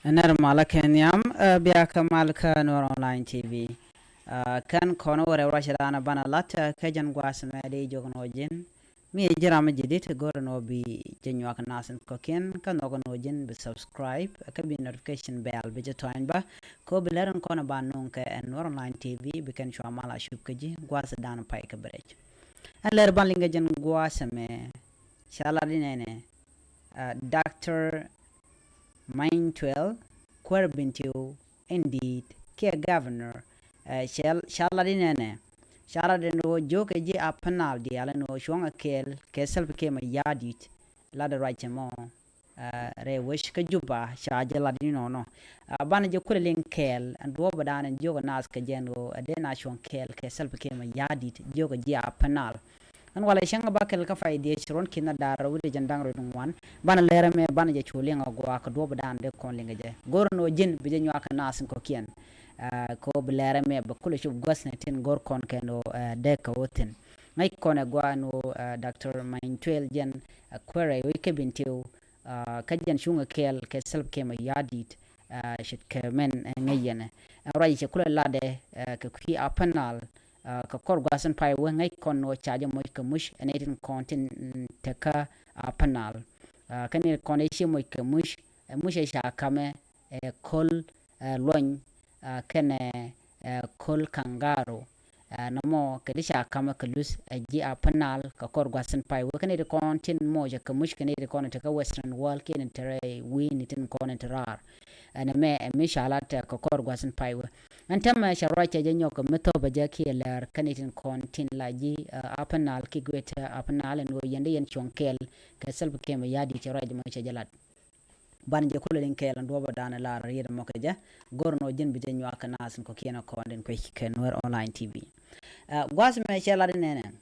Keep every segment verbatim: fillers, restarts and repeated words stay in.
Nɛr malä kɛ nhiam, ɛ, bia kä mal kä Nuɛr Online T V. Ɛ, kɛn kɔn wä rɛw ruacɛ danɔ banɛ lat, ɛ, kɛ jɛn gua̱a̱th mɛ di jok nɔ ji̱n. Mi ji̱n ram mi ji̱ dit go̱r nɔ bi jɛ nyuak nath in kɔ̱kiɛn, kä nhɔk nɔ ji̱n bi subscribe, ɛ, kä bi notification bell bi jɛ tɔ̱ɔ̱ny bä. Kɛ ɣöö bi lɛr in kɔn ban nuŋ kɛ ɛn Nuɛr Online T V bi kɛn cua mal a cup kä ji̱ gua̱a̱th danɔ pay kä bi rɛc. Ɛn lɛr ban liŋ kɛ jɛn gua̱a̱th mɛ, ca lat di nɛnɛ, ɛ, Doctor Many Twel, kuäär Bentiu in di̱i̱t kiɛ governor, ɛ, cɛ, ca lat di nɛnɛ, ca lat di ni ɣöö jiökɛ ji̱ Upper Nile diaal ni ɣöö cuɔ̱ŋ ɛ kɛɛl kɛ Salva Kiir Mayardit, lat di ruac cɛ mɔ, ɛ, rɛy wec kä Juba, ca jɛ lat di nɔnɔ. Ɛ, banɛ jɛ kulɛ liŋ kɛɛl ɛn duɔ̱ɔ̱p ɛ da̱a̱n ɛn jiökɛ naath kɛ jɛn ɣöö ɛ dee na cuɔ̱ŋ kɛɛl kɛ Salva Kiir Mayardit, jiökɛ ji̱ Upper Nile. Ɛn walɛ cäŋ ba kɛl kä pay diec ruɔ̱n ki̱n a da̱r wi̱cdɛ jɛn da̱ŋ rɛw ŋuan. Banɛ lɛr ɛmɛ banɛ jɛ cu liŋ a gua̱a̱k kɛ duɔ̱p dan dee kɔn liŋ kɛ jɛ. Go̱r ni ɣöö ji̱n bi jɛ nyuak kɛ naath in kɔ̱kiɛn. Ɛ, kɛ ɣöö bi lɛr ɛmɛ bɛ kulɛ cop gua̱thni tin go̱r kɔn kɛn ɣöö, ɛ, dee kɛ ɣöö thi̱n. Ŋäc kɔn ɛ gua̱a̱k ni ɣöö, ɛ, Doctor Many Twel jɛn, ɛ, kuäär rɛy wec kä Bentiu, ɛ, kä jɛn cuŋ ɛ kɛɛl kɛ Salva Kiir Mayardit, ɛ, ce̱tkɛ mɛn, ɛ, ŋäc yɛn. Ɛ, ruac cɛ kulɛ latdɛ, ɛ, kɛ kui̱ Upper Nile, ɛ, kɛ kɔr gua̱a̱th in pay wä ŋäc kɔn ɣöö ca jɛ moc kɛ muc ɛ nɛy tin kɔn tin, mm, tekä Upper Nile. Ɛ, kä nɛy kɔn ëë ci moc kɛ muc, ɛ, muc ɛ ca kamɛ, ɛ, ko̱l, ɛ, luɔny, ɛ, kɛnɛ, ɛ, ko̱l kangaroo. Ɛ, nɔmɔ kɛ ti ca kamɛ kɛ luth, ɛ, ji̱ Upper Nile kɛ kɔr gua̱a̱th in pay wä kä nɛy ti kɔn tin moc ɛ kɛ muc kɛ nɛy ti kɔn tekä Western world kiɛ ni te rɛy wi̱i̱ni tin kɔn ti raar. Ɛn ɛmɛ ɛ mi ca lat, ɛ, kɛ kɔr gua̱a̱th in pay wä. Ɛn täämɛ cɛ ruac cɛ jɛ nyɔk kɛ mi thop ɛ jɛ kiɛ lɛr kä ni tin kɔn tin la ji̱, ɛ, Upper Nile kiɛ Greater Upper Nile ɛn ɣöö yɛn dee yɛn cuɔ̱ŋ kɛɛl kɛ Salva Kiir Mayardit cɛ ruac mɔ cɛ jɛ lat. Banɛ jɛ kulɛ liŋ kɛɛl ɛn duɔ̱ɔ̱p ɛ da̱a̱n lar riet ɛmɔ kɛ jɛ. Go̱r ni ɣöö ji̱n bi jɛ nyuak kɛ naath in kɔ̱kiɛn ɛ kɔn din kuec kɛ Nuɛr Online T V. Ɛ, gua̱a̱th mɛ cɛ lat inɛnɛ.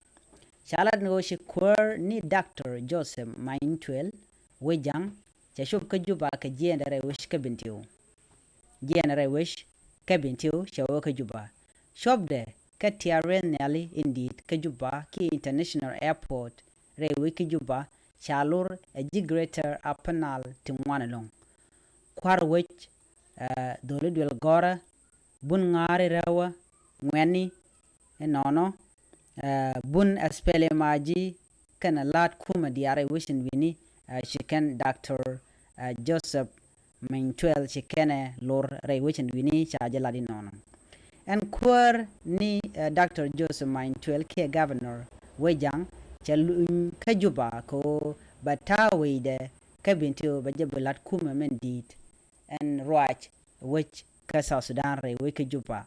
Ca lat ni ɣöö ci kuäär ni Doctor Joseph Many Twel, wec Ja̱ŋ, cɛ cop kä Juba kɛ jiɛɛndɛ rɛy wec kä Bentiu. Jiɛɛndɛ rɛy wec kä Bentiu cɛ wä kä Juba. Copdɛ kä tiaar rɛy nhiali in di̱i̱t kä Juba kiɛ International Airport rɛy wec kä Juba ca lor ɛ ji̱ Greater Upper Nile ti ŋuan ɛlɔ̱ŋ. Kua̱r wec, ɛ, dholi duel gɔrä, bun ŋa̱a̱ri rɛwä, ŋuɛ̈tni, inɔnɔ, ɛ, bun SPLM-IG kɛnɛ la̱a̱t kumɛ diaal rɛy wec in wi̱ni, ɛ, ci kɛn Doctor, ɛ, Joseph Many Twel ci kɛnɛ lor rɛy wec in wi̱ni ca jɛ lat inɔnɔ. Ɛn kuäär ni, ɛ, Doctor Joseph Many Twel kiɛ governor wec Ja̱ŋ cɛ luny kä Juba kɛ ɣöö bɛ ta̱a̱ wecdɛ kä Bentiu bɛ jɛ bi la̱t kumɛ min di̱i̱t ɛn ruac wec kä South Sudan rɛy wec kä Juba.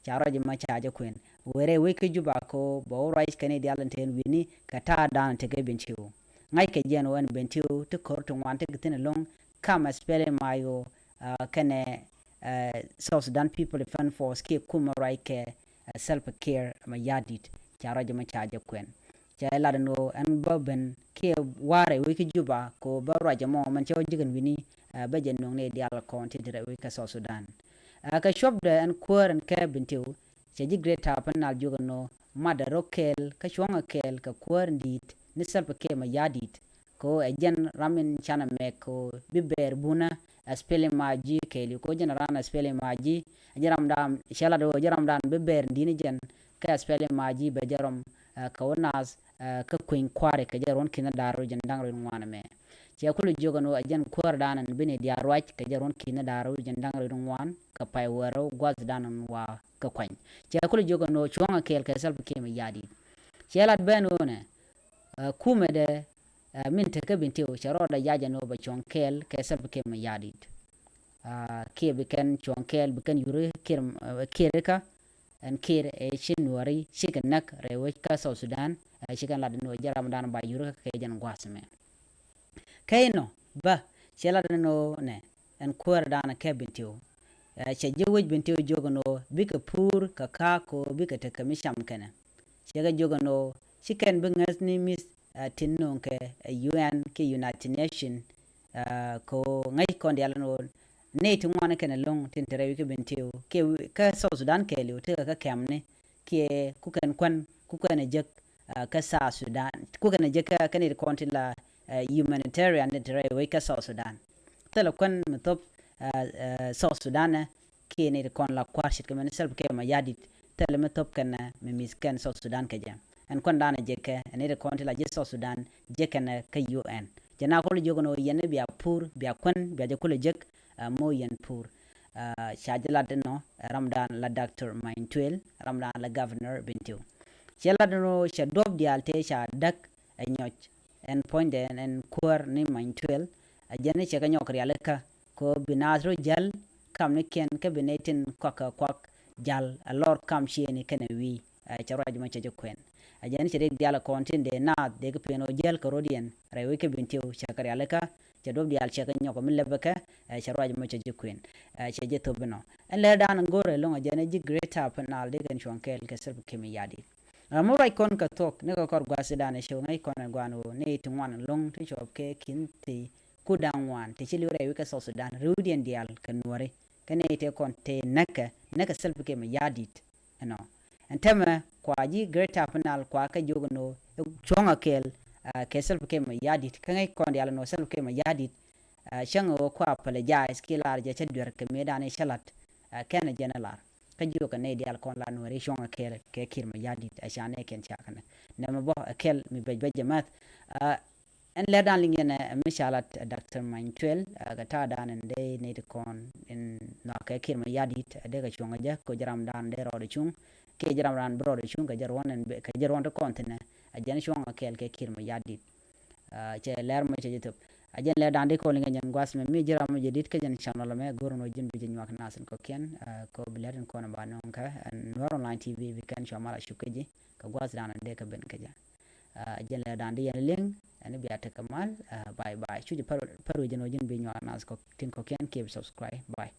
Ca ruac mɔ ca jɛ kuɛn wëë rɛy wec kä Juba kɛ ɣöö bɛ wä ruac kɛn i̱ diaal in te ɛn wi̱ni kɛ ta̱a̱ da̱a̱n tekɛ Bentiu. Ŋa̱ckɛ jɛn ɣöö ɛn Bentiu ti ko̱r ti ŋuan tekɛ thi̱n ɛlɔ̱ŋ kam SPLM-IO, ɛ, kɛnɛ, ɛ, South Sudan People Defense Force kiɛ kumɛ ruac kɛ, ɛ, Salva Kiir Mayardit. Ca ruac mɔ ca jɛ kuɛn. Cɛ lat ɛn ɣöö ɛn bä ben kiɛ wa̱a̱ rɛy wec kä Juba kɛ ɣöö bä ruac ɛmɔ mɛn cɛ wä ji̱ kɛn wi̱ni, ɛ, bä jɛ nöŋ ni diaal kɔn ti ti rɛy wec kä South Sudan. Ɛ, kɛ cuɔpdɛ ɛn kuäär ɛn kɛ Bentiu cɛ ji̱ Greater Upper Nile jiök ɛn ɣöö matdɛ rɔ kɛɛl kä cuɔ̱ŋɛ kɛɛl kɛ kuäär in di̱i̱t ni Salva Kiir Mayardit. Kɛ ɣöö ɛ jɛn ram in canɛ mɛk kɛ ɣöö bi bɛɛr bunä SPLM-IG kɛɛliw kɛ ɣöö jɛn ran SPLM-IG ɛ jɛn ramdan cɛ lat ɣöö jɛn ramdan bi bɛɛr in di̱i̱t ni jɛn kɛ SPLM-IG bɛ jɛ rɔm, ɛ, kɛ wä naath, ɛ, kä kueny kua̱ri kɛ jɛ ruɔ̱n ki̱n da̱r rɛw jɛn da̱ŋ rɛw ŋuan ɛmɛ. Cɛ kulɛ jiök ɛn ɣöö ɛ jɛn kuäärdan ɛn bi ni diaal ruac kɛ jɛ ruɔ̱n ki̱n da̱r rɛw jɛn da̱ŋ rɛw ŋuan kɛ pay wäl rɛw gua̱thdan ɛn wa kɛ kuany. Cɛ kulɛ jiök ɛn ɣöö cuɔ̱ŋɛ kɛɛl kɛ Salva Kiir Mayardit. Cɛ lat ben ɣöö nɛ, ɛ, kumɛdɛ, ɛ, min tekä Bentiu cɛ rɔɔdɛ yac ɛn ɣöö bɛ cuɔ̱ŋ kɛɛl kɛ Salva Kiir Mayardit. Ɛ, kiɛ bi kɛn cuɔ̱ŋ kɛɛl bi kɛn yuri Kiir, ɛ, Kiir ikä ɛn Kiir ɛ ci Nuääri cikɛ näk rɛy wec kä South Sudan, ɛ, ci kɛn lat ɛn ɣöö jɛn ramdan ba yuri kä kɛ jɛn gua̱a̱th ɛmɛ. Kɛ inɔ bä cɛ lat ɛn ɣöö nɛ ɛn kuäärdan kɛ Bentiu. Ɛ, cɛ ji̱ wec Bentiu jiök ɛn ɣöö bikɛ puur kɛ ka̱a̱k kɛ ɣöö bikɛ tekɛ mi cam kɛnɛ. Cɛ kɛ jiök ɛn ɣöö ci kɛn bi ŋäthni mi̱th, ɛ, tin nööŋkɛ, ɛ, U N kiɛ United Nation, ɛ, kɛ ɣöö ŋäc kɔn diaal ɛn ɣöö nɛy ti ŋuan kɛn ɛlɔ̱ŋ tin te rɛy wec kä Bentiu kiɛ wi-, kä South Sudan kɛɛliw tekɛ kä kɛmni kiɛ kukɛn kuän kukɛn ɛ jek, ɛ, kä South Sudan kukɛn ɛ jek kä, kä nɛy ti kɔn ti la, ɛ, humanitarian tin te rɛy wec kä South Sudan. Thilɛ kuän mi thop, ɛ, ɛ, South Sudan ɛ, kiɛ nɛy ti kɔn la kua̱r ce̱tkɛ mɛn Salva Kiir Mayardit, thilɛ mi thop kɛn ɛ mi mi̱th kɛn South Sudan kɛ jɛ. Ɛn kuän danɛ jɛ kɛ ɛ nɛy ti kɔn ti la ji̱ South Sudan jɛ kɛn ɛ kä U N. Jɛ na kɔl jiök ɛn ɣöö yɛn ɛ bia pur, bia kuän, bia jɛ kulɛ jek, ɛ, moc yɛn pur. Ɛ, ca jɛ lat ɛnɔ ɛ ramdan la Doctor Main Tuel, ramdan la Governor Bentiu. Cɛ lat ɛnɔ cɛ duɔ̱p diaal tëë ca däk ɛ nyɔc. Ɛn puɔ̱nydɛ ɛn, ɛn kuäär ni Main Tuel, ɛ jɛn cɛ kɛ nyɔk rialikä kɛ ɣöö bi naath rɔ jäl kamnikiɛn kä bi nɛy tin kuak kɛ kuak jäl ɛ lɔr kam ciëëni kɛnɛ wi̱i̱. Ɛ, cɛ ruac mɔ cɛ jɛ kuɛn. Ɛ jɛn cɛ riɛk diaal ɛ kɔn tin dee naath dee kɛ pën ɣöö jäl kɛ rɔ̱diɛn rɛy wec kä Bentiu cɛ kɛ rialikä, cɛ duɔ̱p diaal cɛ kɛ nyɔk mi lɛpɛ kɛ, ɛ, cɛ ruac mɔ cɛ jɛ kuɛn. Ɛ, cɛ jɛ thop inɔ. Ɛn lɛr dan go̱o̱rɛ lo̱ŋ ɛ jɛn ɛ ji̱ Greater Upper Nile dee kɛn cuɔ̱ŋ kɛɛl kɛ Salva Kiir Mayardit. Ɛ, mi ruac kɔn kɛ thuɔ̱k ni kɛ kɔr gua̱a̱th Sudan ɛ cio̱k ŋäc kɔn ɛ gua̱a̱n ɣöö nɛy ti ŋuan ɛlɔ̱ŋ ti cɔɔp kɛ ki̱n ti kut da̱ŋ ŋuan ti ci li̱w rɛy wec kä South Sudan ri̱wdiɛn diaal kɛ Nuɔ̱ri. Kä nɛy tëë kɔn tëë näkɛ, näkɛ Salva Kiir Mayardit. Ɛnɔ. Ɛn täämɛ kua ji̱ Greater Upper Nile kua kɛ jiök ɛn ɣöö cuɔ̱ŋ ɛ kɛɛl, ɛ, kɛ Salva Kiir Mayardit. Kä ŋäc kɔn diaal ɛn ɣöö Salva Kiir Mayardit, ɛ, cäŋ ɣöö kua apologize kiɛ lar jɛ cä duer kɛ mëëdan i̱ cä la̱t, ɛ, kɛn ɛ jɛn ɛ lar. Kä jiök ɛ nɛy diaal kɔn la Nuɔ̱ri cuɔ̱ŋ ɛ kɛɛl kɛ Kiir Mayardit, ɛ, ca nɛy kɛn ca kɛn ɛ. Nɛmɛ bä ɛ kɛl mi bɛc bɛc jɛ mäth. Ɛ, ɛn lɛr dan liŋ yɛn ɛ mi ca lat, ɛ, Doctor Main Tuel, ɛ, kɛ ta̱a̱ dan ɛn dee nɛy ti kɔn in nhɔakɛ Kiir Mayardit, ɛ, dee kɛ cuɔ̱ŋ ɛ jɛ kɛ ji̱ ramdan dee rɔɔdɛ cuŋ. Kiɛ ji̱ ramdan bi rɔɔdɛ cuŋ kɛ jɛ ruɔ̱n ɛn, kɛ jɛ ruɔ̱n ti kɔn thi̱nɛ. Ɛ jɛn cuɔ̱ŋ ɛ kɛɛl kɛ Kiir Mayardit. Ɛ, cɛ lɛr mɔ cɛ jɛ thop. Ɛ jɛn lɛr dan di kɔn liŋ ɛ jɛn gua̱a̱th mɛ mi ji̱ ram mɔ jɛ di̱t kä jɛn channel mɛ go̱r ɛn ɣöö ji̱n bi jɛ nyuak nath in kɔ̱kiɛn. Ɛ, kɛ ɣöö bi lɛr in kɔn ɛ ba nɔŋ kä, ɛ, Nuer Online T V bi kɛn cua mal a cuk kä ji̱ kɛ gua̱a̱th dan in dee kɛ ben kä jɛ. Ɛ, jɛn lɛ dan di yɛn liŋ ɛn bia tekɛ mal. Ɛ, bye bye. Cu jɛ pär, pär wec jɛn ɣöö ji̱n bi nyuak nath kɔ̱k, tin kɔ̱kiɛn, keep subscribe. Bye.